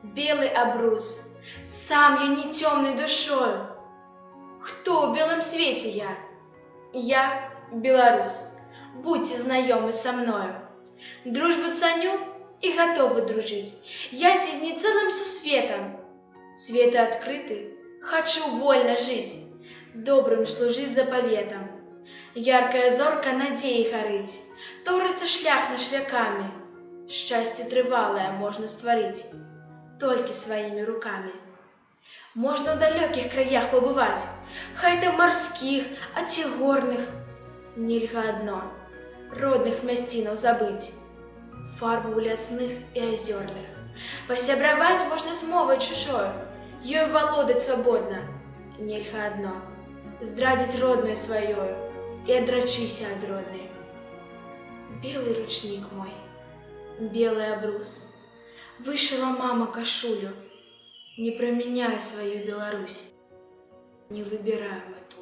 Белы абрус. Сам я не цёмны душою. Хто ў белым свеце я? Я беларус. Будьце знаёмы са мною. Дружбу цаню і гатовы дружыць. Я ці не цэлым сусветам. Свету адкрыты, хачу вольна жыць, добрым служыць запаветам. Яркая зорка надзеі гарыць, торыцца шлях наш вякамі. Шчасце трывалае можна стварыць толькі сваімі рукамі. Можна ў далёкіх краях пабываць, хай там марскіх, а ці горных. Нельга адно — родных мясцінаў забыць, фарбаў лясных і азёрных. Пасябраваць можна з мовай чужою, ёю валодаць свабодна. Нельга адно — здрадзіць родную сваёю і адрачыся ад роднай. Белы ручнік мой, белы абрус, вышыла мама кашулю, не праменяю сваю Беларусь, не выбіраю мэту.